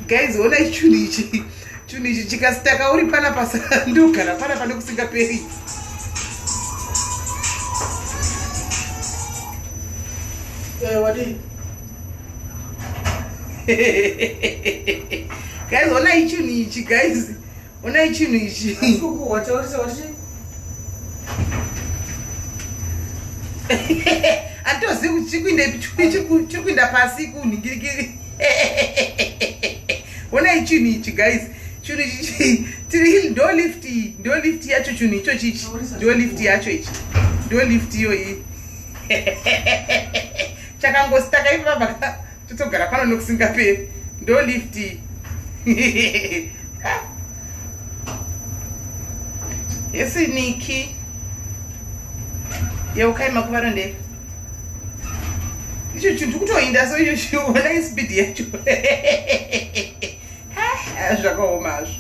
Guys, ona chinhu ichi. Chinhu ichi chikasitaka uri panapa ndogara panapa nekusingaperi. Eh, wadii? Guys, onai chinhu ichi guys. Onai chinhu ichi. Wataurisa wati? Handitozivi kuti chiri kuinda ipi, chiri kuinda pasi kunhingirikiri. Onai chinhu ichi guys. Chinhu ichi tiri ndo lift iyi, ndo lift yacho chinhu ichochi ichi. Ndo lift yacho ichi. Ndo lift iyoyi. Chakangositaka ipapa totogara pano nokusingaperi. Ndo lift iyi. Yesi Niki. Yeukai makuvaro ndepi? Icho chinhu kutoinda so icho chiona ispeed yacho. Zvakaoma hazvo.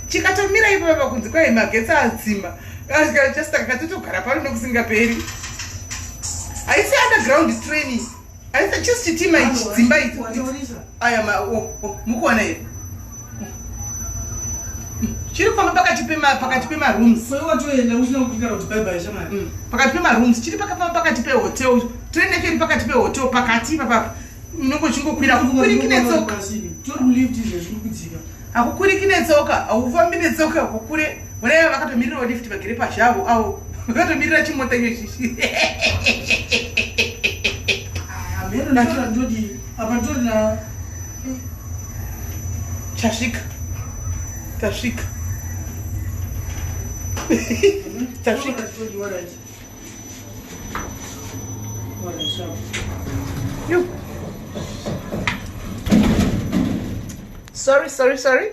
Chikatomira ipapa kunzi kwai magetsi adzima. Just akatotogara pano nokusingaperi. Haisi underground train. Haisi chisi chitima ichi dzimba idzi. Aya ma oh, oh, mukuona here? Chiri kufamba pakati pema pakati pema rooms. Kwa watoenda usina kupikara kuti bye bye shamwari. Pakati pema rooms chiri pakafamba pakati pe hotel. Train yacho iri pakati pe hotel pakati ipapa. Unongo chingokwira hakukwiriki netsoka. Tori mulift izvezvi uri kudzika. Hakukwiriki netsoka, haufambi netsoka kukure. Vona vakatomirirawo lift vagere pazhavo avo. Vakatomirira chimota icho chichi. Hameno ndatora ndodii? Apa nditori na Chasvika. Tasvika. Tasvika. You. Sorry, sorry, sorry.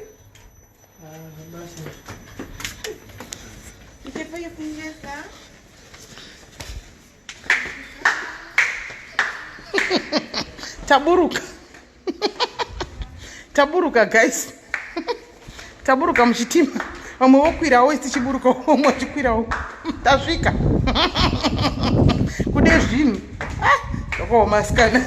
You can put your fingers down. Taburuka. Taburuka guys. Taburuka muchitima. Vamwe vokwirawo isi tichiburuka vamwe vachikwirawo. Tasvika. Kude zvinhu. Zvakaoma asikana.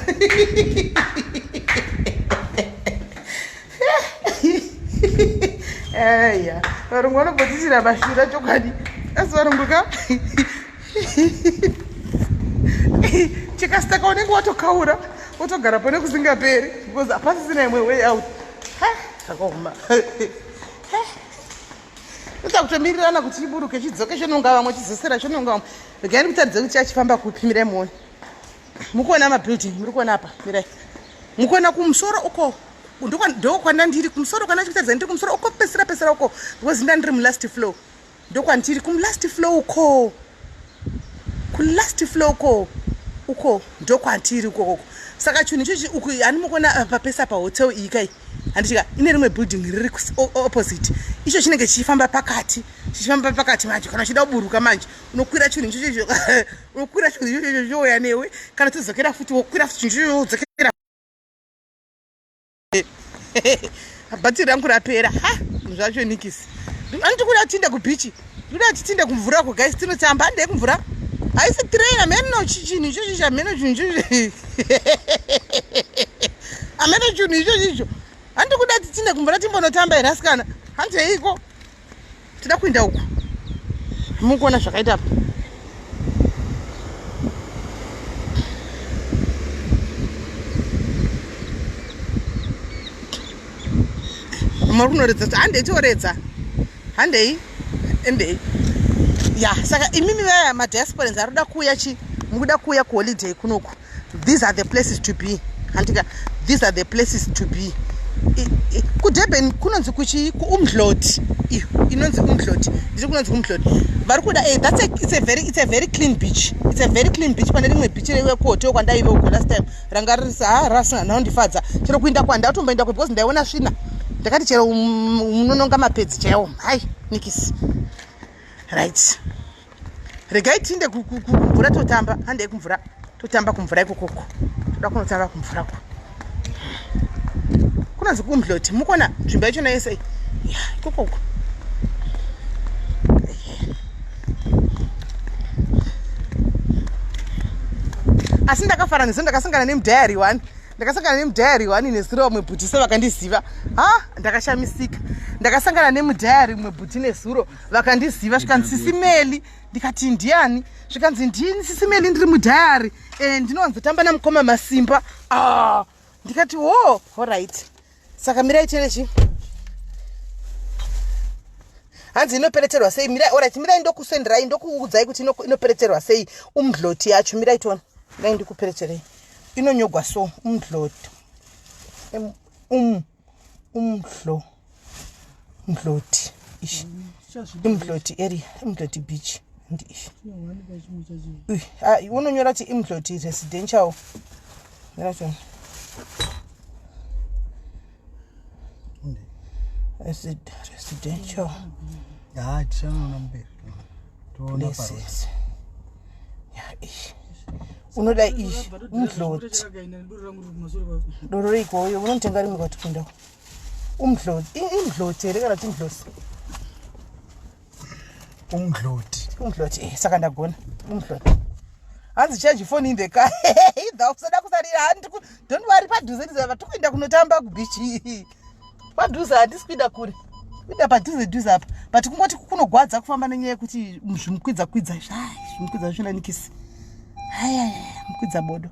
Eya, varungu vanombotitira mashura chokwadi. Asi varungu ka chikasitaka unenge watokaura wotogara pane kusingaperi because hapasisina imwe way out. Zvakaoma. Toda kutomirirana kuti chiburuke chidzoke chononga vamwe chidzosera chononga vamwe. Regai ndikutaridze kuti chachifamba kupi, mirai muone. Mukuona mabuilding, muri kuona apa, mirai. Mukuona kumusoro uko ndokwandandiri kumusoro kana chikutaridza ndiri kumusoro uko pesera pesera uko because ndandiri mulast floor. Ndokwandiri kumulast floor uko. Kulast floor uko. Uko ndokwandiri uko uko. Saka chinhu ichochi uku hani mukuona papesa pahotel iyi kai. Handichika ine rimwe building riri opposite. Icho chinenge chichifamba pakati, chichifamba pakati manje kana uchida kuburuka manje unokwira chinhu ichocho icho unokwira chinhu ichocho icho chouya newe kana todzokera futi wokwira futi chinhu ichocho wodzokera. Bhatiri rangu rapera. Ha, zvacho nikisi. Anoti kuda tinde kubeach. Kuda titinde kumvura ko guys tinotamba hande kumvura. Haisi train ameno chinhu ichocho icho ameno chinhu ichocho. Ameno chinhu ichocho icho. Handi kuda titinde kumvura timbonotamba here asikana. Handeiko. Tida kuinda uku. Mukuona zvakaita apa. Muri kunoredza handei tioredza. Handei. Endei. Ya, saka imimi vaya madiasporans ari kuda kuuya chi mukuda kuuya kuholiday kunoku. These are the places to be. Handika, these are the places to be. KuDurban kunonzi kuchi kuUmdloti. Iyo inonzi Umdloti. Ndiri kunonzi kuUmdloti. Vari kuda that's a, it's a very, it's a very clean beach. It's a very clean beach. Pane rimwe beach rekuhotel kwandaive uko last time. Ranga riri rasina ndifadza. Chero kuinda kwanda kutomboenda ku because ndaiona svina. Ndakati chero munononga mapedzi chaiwo. Hai, nikisi. Right. Regai tinde kumvura totamba. Handei kumvura. Totamba kumvura ikokoko. Toda kunotamba kumvura ko. Kunonzi kuUmdloti. Mukuona nzvimbo yacho yese iyi. Ya, ikokoko. Asi ndakafara nezuro, ndakasangana nemudhayari one, ndakasangana nemudhayari one nezuro, vamwe bhuti se vakandiziva. Ha, ndakashamisika. Ndakasangana nemudhayari mumwe bhuti nezuro, vakandiziva, zvikanzi, "Sisi Meli." Ndikati, "Ndiani?" Zvikanzi, "Ndini Sisi Meli, ndiri mudhayari, ndinowanzotamba namukoma Masimba." Ah, ndikati, "Wo, alright." Saka mirai tiende. Hanzi inopereterwa sei? Mirai, alright, mirai ndokusenderai, ndokuudzai kuti inopereterwa sei Umdloti yacho. Mirai tione, mirai ndikupereterei. Inonyogwa so, Umdloti, umdlo Mdloti ishi, Umdloti area, Umdloti Beach, ndi ishi. Unonyora kuti Imdloti Residential. Mira tione. Residential Ha, tichanoona mberi, toona. Places ya ishi, unoda ishi, Umdloti. Doro reikoyo unotenga rimwe kwatipinda. Umdloti, Imdloti here kana kuti Imdlosi? Umdloti. Umdloti, saka ndagona, Umdloti. Hanzi, "Charge phone in the car." Idha usada kusarira. Don't worry, padhuze ndiza tikuenda kunotamba kubeach, padhuze, handisi kuenda kure, kuenda padhuze dhuze apa. But kungoti kunogwadza kufamba nenyaya yekuti zvimukwidza kwidza izvi. Ai, zvimukwidza zvichinanikisi. Ayaya, mukwidza bodo.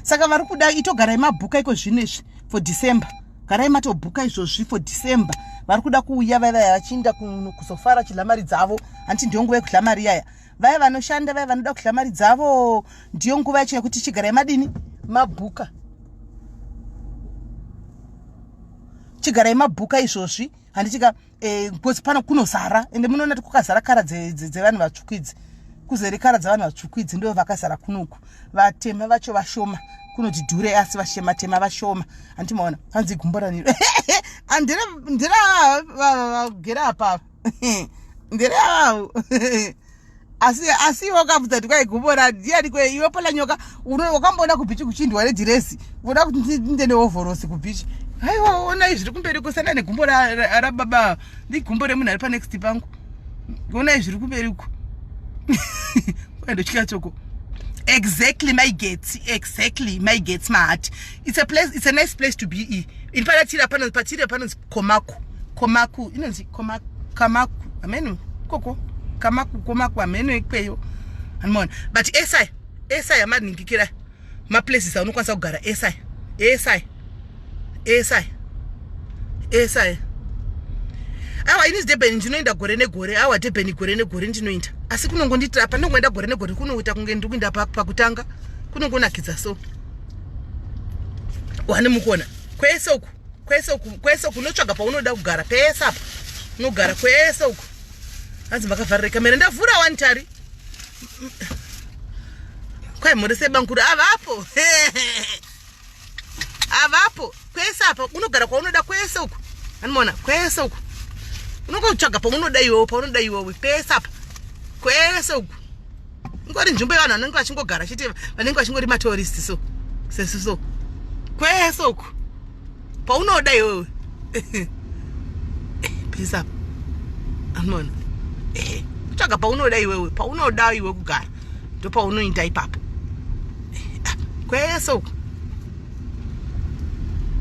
Saka vari kuda, itogarai mabhuka iko zvino izvi for December. Garai matobhuka izvozvi for December. Vari kuda kuuya vaya vachiinda kuzofara, chidla mari dzavo. Handiti ndiyo nguva yekudla mari yaya? Vaya vanoshanda, vaya vanoda kudla mari dzavo, ndiyo nguva yacho yekuti chigarai madini, mabhuka. Chigarai mabhuka izvozvi, handitika? Because pano kunozara, ende munoona kuti kukazara kara dzevanhu vatsvuku idzi, kuzere kara dzevanhu vatsvuku idzi, ndo vakazara kunoku. Vatema vacho vashoma, kunoti dhure, asi vashematema vashoma, handiti maona? Hanzi gumbo raniro ndera vagere apa, ndere avo. Asi iwe wakabvunza kuti kwai gumbo randiani kwe iwe pola nyoka. Wakamboona kubeach kuchindwa nedhiresi? Unoda kuti ndinde neovhorosi kubeach? Aiwa, onai zviri kumberi, kusana negumbo rababa, ndigumbo remunhu ari panext pangu. Onai zviri kumberi uko, ndotya tsoko. Exactly, my gates, exactly, my gates, mahati. It's a place, it's a nice place to be. Ini paratira pano, patiri panonzi Komaku, Komaku inonzi Kamaku, ameno koko, Kamaku, Komaku, ameno ikweyo, anomaona. But esai, esai amaningikira maplaces aunokwanisa kugara, esai, esai, esai, esai. Awa, ini Durban ndinoenda gore negore. Awa, Durban gore negore ndinoenda, asi kunongondiitira pandinongoenda gore negore kunoita kunge ndiri kuenda pakutanga, kunongonakidza. So wani mukuona kwese uku, kwese uku, kwese uku unotsvaga paunoda kugara pese apa, unogara kwese uku. Hanzi makavharira kamera. Ndavhura wani, tari kwai mhuri sebankuru avapo, avapo kwese apa, unogara kwaunoda kwese uku, anomaona kwese uku, unongotsvaga paunoda iwewe, paunoda iwewe, pese apa, kwese uku. Ingori nzvimbo yevanhu vanenge vachingogara chete, vanenge vachingori matourist, so sesu so, kwese uku paunoda iwewe, pese apa, anoona kutsvaga paunoda iwewe, paunoda iwe kugara ndopaunoinda ipapo, kwese uku.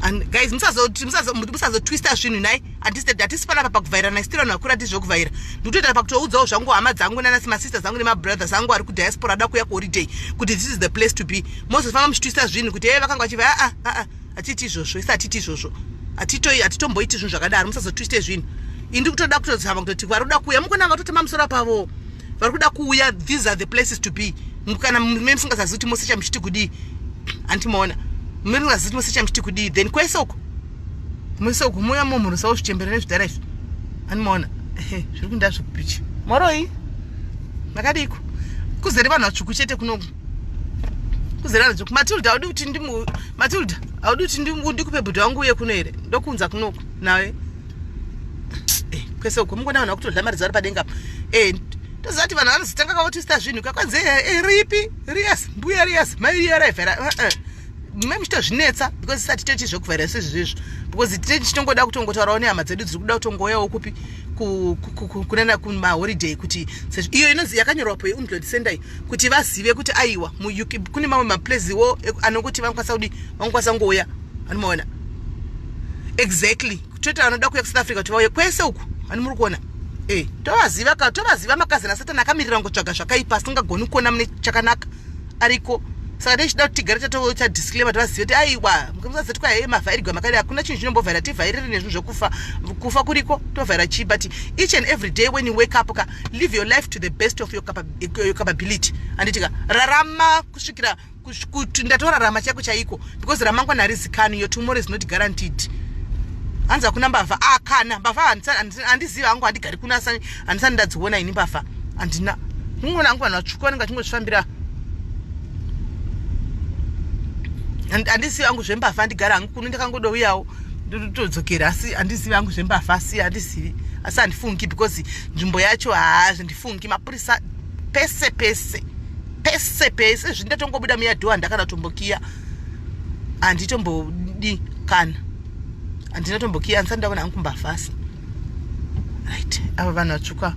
And guys, musazotwista zvinhu nai. Hatisi panapa pakuvhairana, isitiri vanhu vakura tizvokuvhaira. Ndikutoita pakutoudzawo zvangu hama dzangu nanasi masisters angu nemabrothers angu ari kudiaspora ada kuuya kuholiday kuti this is the place to be. Mozofamba muchitwista zvinhu kuti e vakanga vachibva. Aa, aa, hatiti izvozvo isi, hatiti izvozvo, hatitomboiti zvinhu zvakadaro. Musazotwiste zvinhu. Ini ndikutoda kutozama kutoti vari kuda kuuya, mukona vatotema musoro pavo, vari kuda kuuya, these are the places to be. Kana me musingazazivi kuti mosecha muchiti kudii, handimaona me musingazivi kuti mosecha muchiti kudii, then kwese uko, mwese uku muya mumhurusawo zvichembere nezvidhara izvi, handimaona ehe zviri kuenda zvekubeach. Moroi, makadiko? Kuzere vanhu vatsvuku chete kunoku, kuzere vanhu vatsvuku. Matilda, haudi kuti ndimu, Matilda, haudi kuti ndikupe bhudhi wangu uye kuno here? Ndokuunza kunoku nawe. Kwese uko mungona vanhu vakutodla mari dzvari padenga apa. Toziva kuti vanhu vanozotanga kavotwista zvinhu kakwanzi ripi rias, mbuya rias, mai riya raivhera me muchitozvinetsa, because isati toiti zvekuvhaira sezvizvizvo. Because tine tichitongoda kutongotaurawo nehama dzedu dziri kuda kutongouyawo kupi kunana kumaholiday, kuti iyo inonzi yakanyorwa po yeUmlaut Center, kuti vazive kuti aiwa, muUK kune mamwe maplacewo anokuti vanokwanisa kudi, vanokwanisa kungouya. Anomaona exactly, toita vanoda kuuya kuSouth Africa kuti vauye kwese uku. Ani muri kuona? E, tovaziva ka, tovaziva makazina Satani akamirira kungotsvaga zvakaipa, asingagoni kuona mune chakanaka ariko. Saka tichida kuti tigare tatoita disclaimer, tivazive kuti aiwa, musazoti kwa hee mavhairigwa makadai. Hakuna chinhu chinombovhaira, tivhairire nezvinhu zvekufa. Kufa kuriko, tovhaira chii? But each and every day when you wake up ka, live your life to the best of your capability, handiti ka? Rarama kusvikira kuti ndatorarama chaiko chaiko, because ramangwana harizikani. Your tomorrow is not guaranteed. Hanzi hakuna mbavha. Ah, kana mbavha handizivi hangu, handigari kuno, handisani ndadziona ini mbavha. Handina kungoona hangu vanhu vatsvuku vanenge vachingozvifambira. Handizivi hangu zvembavha, handigari hangu kuno, ndakangodouyawo ndotodzokera, asi handizivi hangu zvembavha, asi handizivi, asi handifungi, because nzvimbo yacho haazvindifungi. Mapurisa pese pese pese pese. Zvindatongobuda muyadhoa, ndakana tombokiya, handitombodi kana handina tombokiya, handisati ndaona hangu mbavhasi. Right, ava vanhu vatsvuka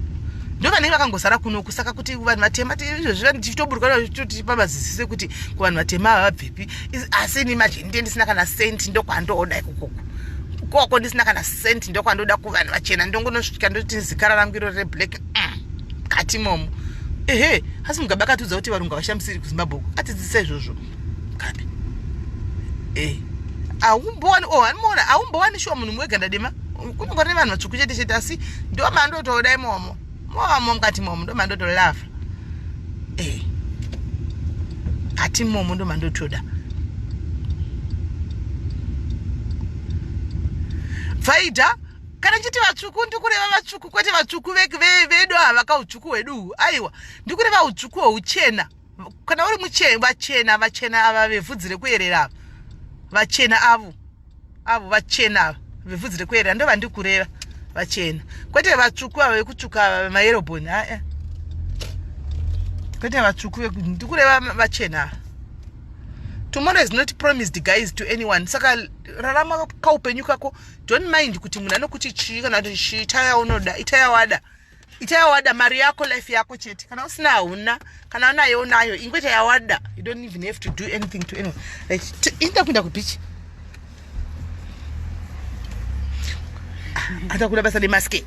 ndo vanenge vakangozara kunoku. Saka kuti vanhu vatema izvozvi tichitoburuka, tichipa mazisi kuti kuvanhu vatema ava vabvepi? Asi ini manje ndiye ndisina kana senti, ndokwandoda ikokoko koko, ndisina kana senti, ndokwandoda kuvanhu vachena. Ndongonosvika ndoti zikara rangu iro reblack kati momo. Ehe, asi Mugabe akatiudza kuti varungu havashamisiri kuZimbabwe uku, atidzidzisa izvozvo Mugabe. E, haumbowani, oh, anomuona, haumbowani shuwa munhu weganda dema, kunongori nevanhu vatsvuku chete chete. Asi ndo mandotoda imomo momo, mukati momo ndo mandotolava. E, kati momo ndo mandotoda. Vaida kana nchiti vatsvuku, ndikureva vatsvuku, kwete vatsvuku vedu ava kautsvuku hwedu. Aiwa, ndikureva utsvuku hweuchena. Kana uri vachena, vachena ava vevhudzi rekuyerera ava, vachena avo, avo vachena ava vevhudzi rekuyerera, ndo vandikureva vachena, kwete vatsvuku ava vekutsvuka ava vemaeroboni. Aa, kwete vatsvuku, ndikureva vachena ava. Tomorrow is not promised, guys, to anyone. Saka rarama kaupenyu kako. Don't mind kuti munhu anokuti chii kana kuti chii. Itaya unoda, itaya wada, itaya wada, mari yako, life yako chete. Kana usina, hauna; kana unayo, unayo. Ingoita yawada. You don't even have to do anything to anyone. Right, inda kuenda kubeach, atakuda basa nemaske.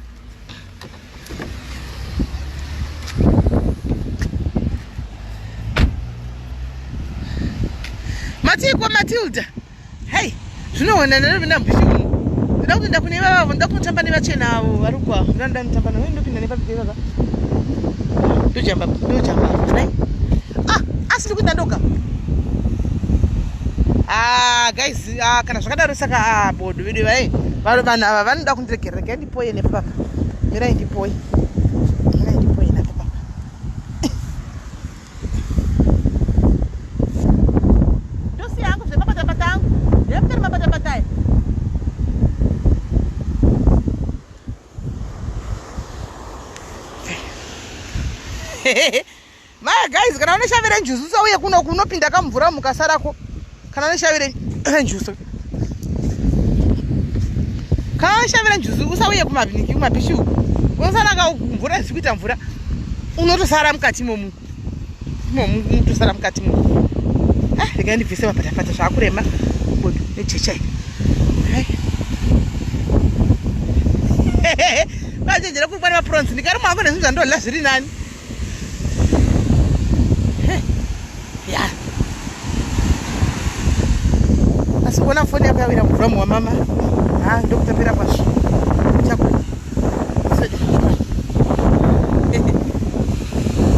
Matiko Matilda, hei, zvinoona ndinopinda mubeach umu. Ndoda kupinda kune ivavavo, ndoda kunotamba nevachena avo vari kwa ndoda ndotamba navo. Ndopinda nepapiko ivava? Ndojamba, ndojamba dai. Ah, asi ndikuenda ndoga. Ah, guys, ah, kana zvakadaro saka, ah, bodo vedu vai vanhu ava vanoda kundiregerera. Regai ndipoye nepapapa, mirai ndipoye, mirai ndipoye napapapa. Ndosiya hangu zvemapatapata angu, ndeyakutari mapatapata aya. Maya guys, kana une shavi renjuzu usauye kuno, kunopinda kamvura mukasarako. Kana une shavi renjuzu, kana une shavi renjuzu usauye kumabiniki, kumabeach uku, unosara mvura zikuita mvura, unotosara mukati momu imomu, unotosara mukati momu. Ah, regai ndibvise mapatapata, zvaakurema bodo nejecha iri. Vachenjera kuri nemapronzi, ndikarumwa hangu nezvinhu zvandodla zviri nani. Ya, asi kuona foni yako yawira mvura muwamama, ha, ndokutapira kwazvo. Chako,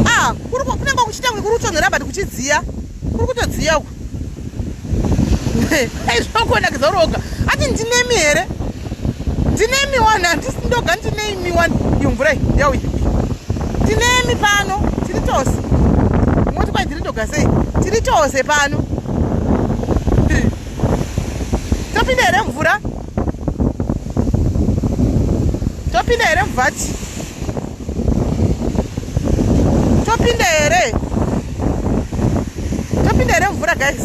ah, kunenge kuchiita kunge kuri kutonhora, but kuchidziya, kuri kutodziya uku. Zvokuonakidza uri woga. Ati ndinemi here? Ndinemi wani, handisi ndoga, ndinemi wani. Iyo mvura iyi yauya, tinemi pano, tiri tose. Moti kwai ndiri ndoga sei? Tiri tose pano. Topinda here mvura? Topinda here mvati? Topinda here? Topinda here mvura, guys?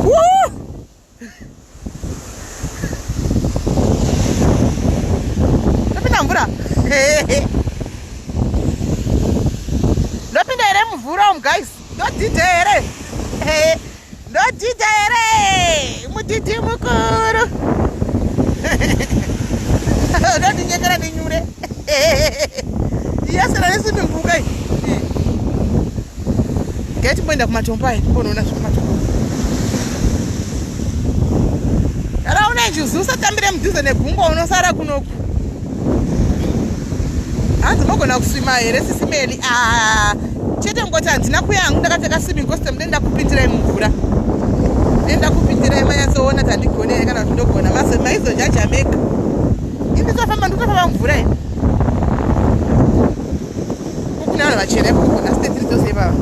Woo! Ndopinda here mumvura umu guys? Ndodhidha here? Ndodhidha here? Mudhidhi mukuru. Ndodinyengera nenyure. Yasara neswimming pool kai. Ngatimboenda kumatombo aya timbonoona zvekumatombo. Kana une njuzu usatambire mudhuze negungwa unosara kunoku. Hanzi mogona kuswima here sisi Meli? Ah, chete ngoti handina kuya hangu ndakapfeka swimming costume ndenda kupindirai mumvura. Ndenda kupindirai manyatsoona kuti handigone here kana kuti ndogona. Maizojaja mega. Ini nditofamba ndikutofamba mumvura ini. Kune vanhu vachena ikoko nhasi tetiri tose ivava.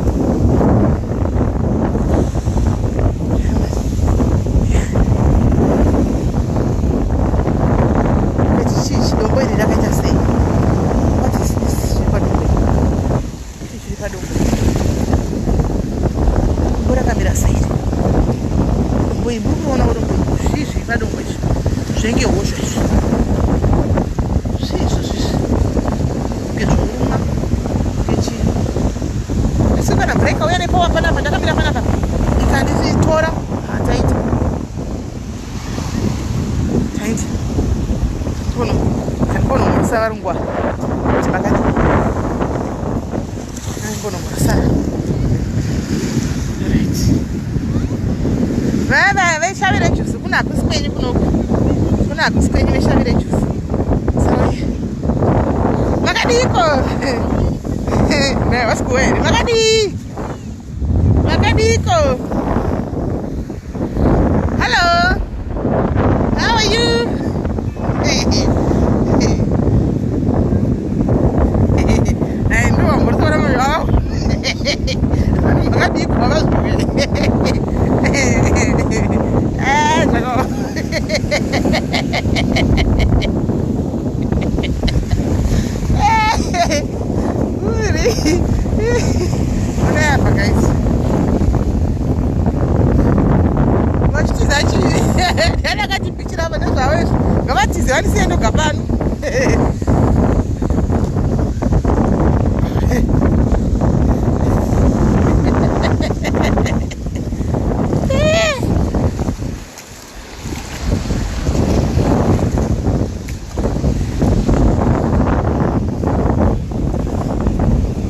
Ichi dombo iri rakaita sei? What is this? Chiri padombo iri. Chii chiri padombo iri? Dombo rakamira sei iri? Dombo iri muri kuona dombo iri? Zvii zviri padombo izvi? Zvenge hozhwa izvi. Zvii izvo zvizvi? Kunge zvoruma. Kunge chii? Asi kana mvura ikauya nepowa panapa ndakamira panapa ikanditora taita. Taita. Tono. Kandiponomhoresa varungu ava. Kuti makadii? Kandiponomhoresa. Right. Vaya veshavi rejuzi kuna hakusi kwenyu kunoku. Kuna hakusi kwenyu veshavi rejuzi. Sorry. Makadiiko? Ne, vasikuwa here? Makadii? Makadiiko? Hello. How are you? Ai, ndovamhoresa vana vavo. Makadiiko havazviwe. Ah, zvakaoma. Uri. Onai apa guys. Vachitiza chii? Ndiani akatibhichira apa nezvavo izvi? Ngavatize vandisiye ndoga pano.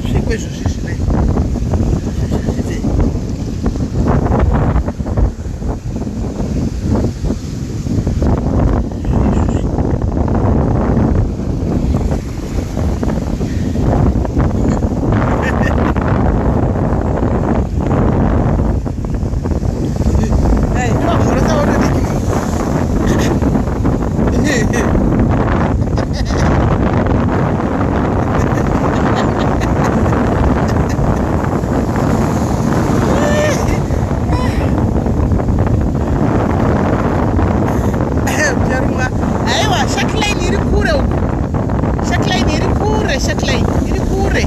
Zviko izvozvi zvine. Zvizvi. Hey, ndovamhoresa votodiki. Mucharumwa. Aiwa, Sharkline iri kure uku. Sharkline iri kure, Sharkline iri kure.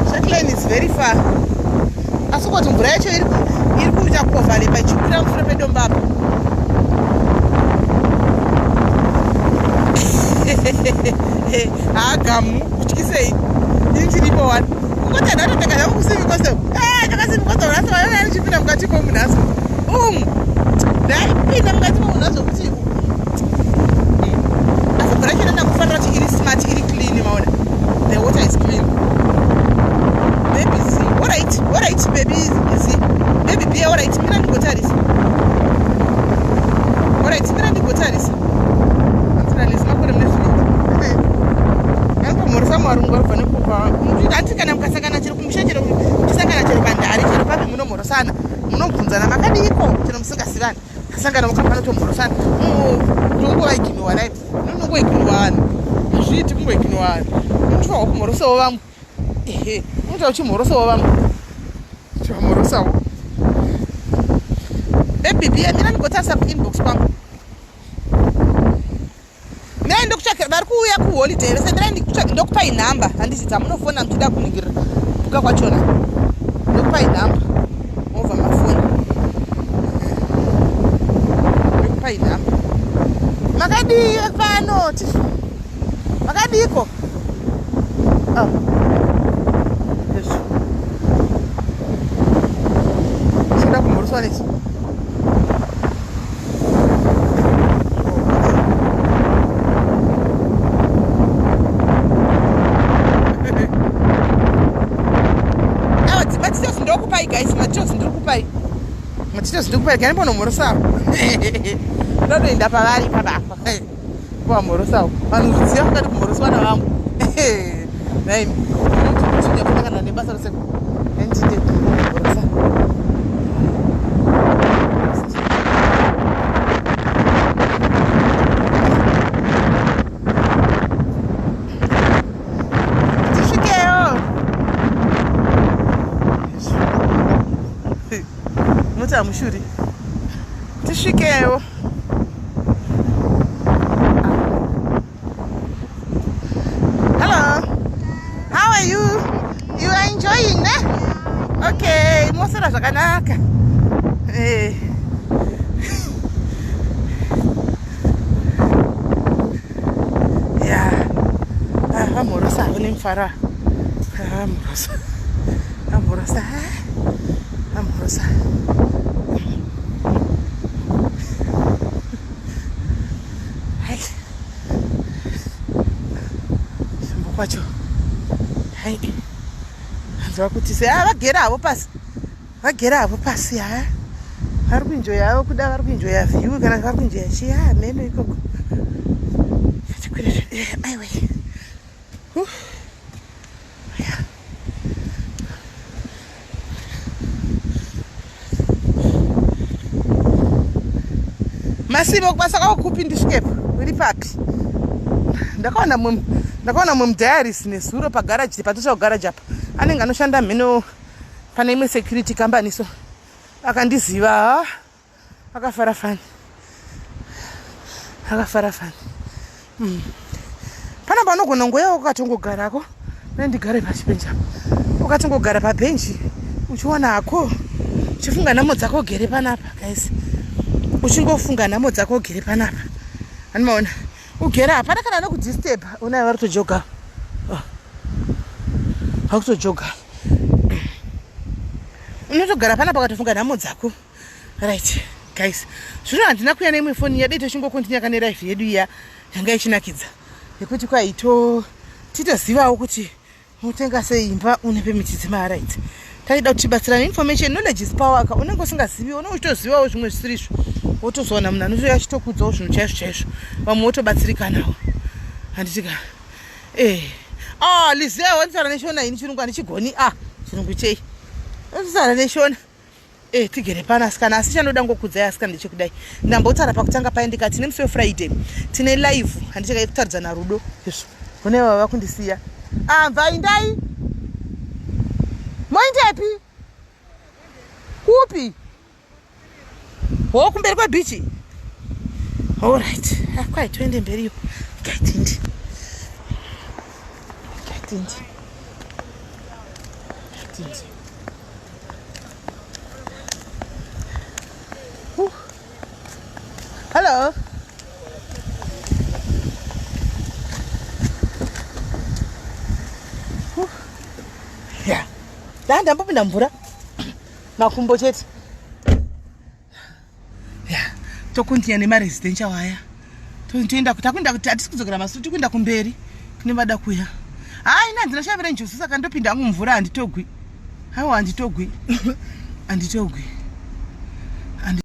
Sharkline is very far. Asi kuti mvura yacho iri kuita kuoverlapa ichikwira musoro pedombo apa. Haagamu kutyisei. Ini tiripo wani. Kungoti anhu atopfeka zvangu kuswimming costume. Eh, ndakaswimming costume nhasi vana ndichipinda mukati momunhu umu. Ndaipinda mukati momunhu zvokuti asi mvura yacho inoda kufanira kuti iri smart iri clean maona. The water is clean. Baby Z. Alright, alright baby Z. Baby B alright. Mira ndingotarisa. Alright, mira ndingotarisa. Anzira makore mune zvivindi. Anopomhoresa marungu arubva nekupa. Handiti kana mukasangana chero kumusha chero muchisangana chero bandari chero papi munomhorosana. Munobvunzana makadiiko chero musingazivani. Kasangana mukapana tomhorosana. Tongovaiginowa nai. Unongoiginowa vanhu. Hazviiti kungoiginowa vanhu. Unotofanirwa kumhorosawo vamwe. Ehe, unoita uchimhorosawo vamwe. Chimhorosawo. Baby B, mira ndingotarisa kuinbox kwangu. Mirai ndokutsvakira vari kuuya kuholiday vese mirai ndokupai nhamba handiti dzamunofona muchida kuningirira bhuka kwachona ndokupai nhamba mobva mafona ndokupai nhamba. Makadii pano? Makadiiko? Ah. Yes. Shoda kumhoroswa nesu. Awa madetails ndokupai guys, madetails ndiri kupai. Madetails ndiri kupai, gani mbonomhorosawo. Ndotoenda pavari ipapa. Vamhorosawo. Vanhu kuziva kungati kumhoroswa navamwe. Naimi. Ndinokuti kana nebasa rose. Ndinde kumhorosa. Tisvikeyo. Muti hamushuri. Tisvikeyo. Hello. How are you? You are enjoying, ne? Okay, mosera zvakanaka. Eh. Yeah. Ah, vamhorosa havo nemufaro. Ah, vamhorosa. Vamhorosa. Vamhorosa. Hai. Zvimbo kwacho. Hai. Hanzwa kuti se ah vagere havo pasi. Vagere havo pasi ha. Vari kuenjoya havo kuda vari kuenjoya view kana vari kuenjoya chi ha mheno ikoko. Tikwire aiwe. Huh. Yeah. Masimo kubasa kwako kupi ndisvikepo uri papi ndakaona mumwe ndakaona mumwe mudiaris nezuro pagaraji patosva kugaraji apa anenge anoshanda mheno pane imwe security company so akandiziva ha akafara fani akafara fani mm. Pana panogona ngoya ukatongogarako nendigare pachibhenji apa ukatongogara pabhenji uchiona hako uchifunga nhamo dzako ugere panapa guys uchingofunga nhamo dzako ugere panapa animaona ugere hapana kana anokudisturb unaye vari kutojoga oh. Vakutojoga unotogara panapa ukatofunga nhamo dzako. Right guys, zvino handina kuya neimwe foni yadai tochingokontinya kane life yedu iya yanga ichinakidza yekuti kwaito titozivawo kuti unotenga sei imba une pemiti dzemahara idzi. Taida kuti tibatsirane information, knowledge is power ka. Unenge usingazivi unenge uchitozivawo zvimwe zvisiri izvo, wotozowana munhu anotouya achitokudzawo zvinhu chaizvo chaizvo, vamwe wotobatsirikanawo handiti ka? Eh, ah Lizeo wanditaura neshona, ini chirungu handichigoni. Ah, chirungu chei? Wanditaura neshona. Eh, tigere pano asikana, asi chandoda ngokudzai asikana ndechekudai. Ndambotaura pakutanga paye ndikati nemusi weFriday tine live handichaka kutaridzana rudo izvo. Kune vava kundisiya. Ah, mva indai. Moindepi? Kupi? Ho kumberi kwebichi. All right. Ah, kwai toende mberiyo. Ngaitindi. Ngaitindi. Ngaitindi. Hello. Yeah. Ndambopinda mvura makumbo chete. Yeah. Tokuntinya nemaresidential aya. Toenda takuenda kuti hatisi kudzokera masu tikuenda kumberi kune vada kuya. Hayi ina handina shavira njuzu saka ndopinda hangu mvura handitogwi. Haiwa handitogwi. Handitogwi.